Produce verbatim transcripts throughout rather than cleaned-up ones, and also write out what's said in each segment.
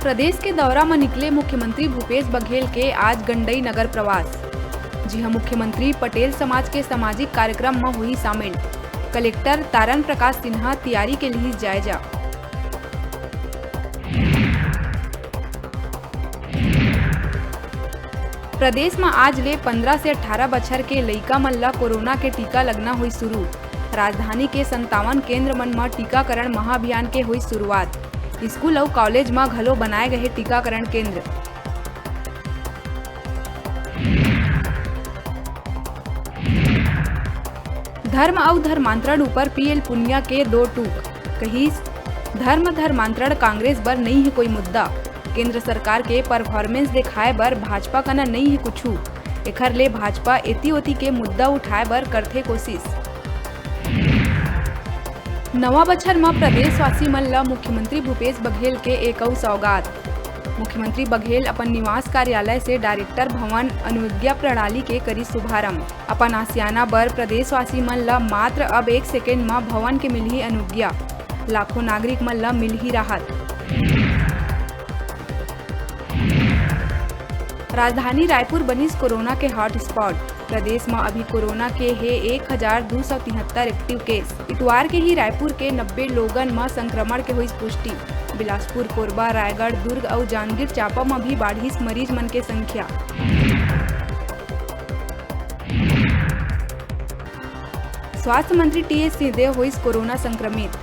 प्रदेश के दौरा म निकले मुख्यमंत्री भूपेश बघेल के आज गंडई नगर प्रवास। जिहां मुख्यमंत्री पटेल समाज के सामाजिक कार्यक्रम म होही शामिल। कलेक्टर तारण प्रकाश सिन्हा तियारी के लिहिस जायजा। प्रदेश म आज ले पंद्रह से अठारह बछर के लइका मन ल कोरोना के टीका लगना होई शुरू। राजधानी के संतावन केंद्र मन म टीकाकरण महाअभियान के होई शुरुआत। स्कूल अउ कॉलेज म घलो बनाए गए टीकाकरण केंद्र। धर्म अउ धर्मांतरण ऊपर पीएल पुनिया के दो टूक, कहिस, धर्म धर्मांतरण कांग्रेस बर नइ हे कोई मुद्दा। केंद्र सरकार के परफॉर्मेंस देखाए बर भाजपा कना नइ हे कुछु। एखर ले भाजपा एती ओती के मुद्दा उठाए बर करथे कोशिश। नवा बछर म प्रदेशवासी मन ल मुख्यमंत्री भूपेश बघेल के एक अउ सौगात। मुख्यमंत्री बघेल अपन निवास कार्यालय से डायरेक्टर भवन अनुज्ञा प्रणाली के करी शुभारंभ। अपन आशियाना बर प्रदेशवासी मन ल मात्र अब एक सेकेंड म भवन के मिलही अनुज्ञा। लाखों नागरिक मन ल मिलही राहत। राजधानी रायपुर बनिस कोरोना के हॉटस्पॉट। प्रदेश म अभी कोरोना के हे एक हजार दू सौ तिहत्तर एक्टिव केस। इतवार के ही रायपुर के नब्बे लोगन म संक्रमण के होइस पुष्टि। बिलासपुर, कोरबा, रायगढ़, दुर्ग अउ जांजगीर चांपा म भी बाढ़िस मरीज मन के संख्या। स्वास्थ्य मंत्री टीएस सिंहदेव होइस कोरोना संक्रमित।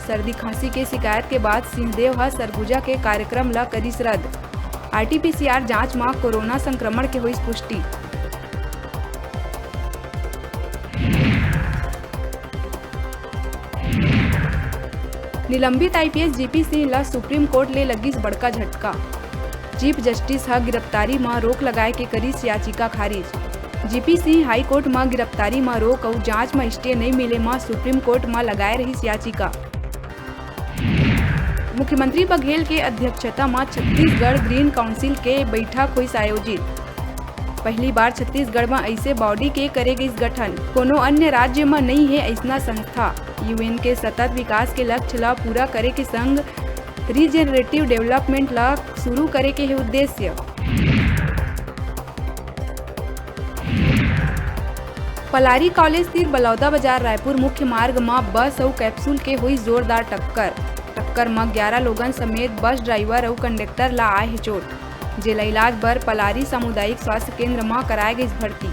सर्दी खांसी के शिकायत के बाद सिंहदेव ह सरगुजा के कार्यक्रम ल करिस रद्द। आरटीपीसीआर जांच म कोरोना संक्रमण के होइस पुष्टि। निलंबित आईपीएस जीपी सिंह ल सुप्रीम कोर्ट ले लगिस बड़का झटका। चीफ जस्टिस ह गिरफ्तारी म रोक लगाए के करिस याचिका खारिज। जीपी सिंह हाईकोर्ट म गिरफ्तारी म रोक अउ जांच म स्टे नइ मिले म सुप्रीम कोर्ट म लगाए रहिस याचिका। मुख्यमंत्री बघेल के अध्यक्षता म छत्तीसगढ़ ग्रीन काउंसिल के बैठक होइस आयोजित। पहली बार छत्तीसगढ़ म अइसे बॉडी के करे गइस गठन। कोनो अन्य राज्य म नइ हे अइसना संस्था। यूएन के सतत विकास के लक्ष्य ल पूरा करे के संग रीजनरेटिव डेवलपमेंट ल शुरू करे के हे उद्देश्य। पलारी कॉलेज तीर बलौदा बाजार रायपुर मुख्य मार्ग म बस अउ कैप्सूल के होइस जोरदार टक्कर। टक्कर म ग्यारह लोगन समेत बस ड्राइवर अउ कंडक्टर ल आए हे चोट, जेला इलाज बर पलारी सामुदायिक स्वास्थ्य केंद्र म कराए गइस भर्ती।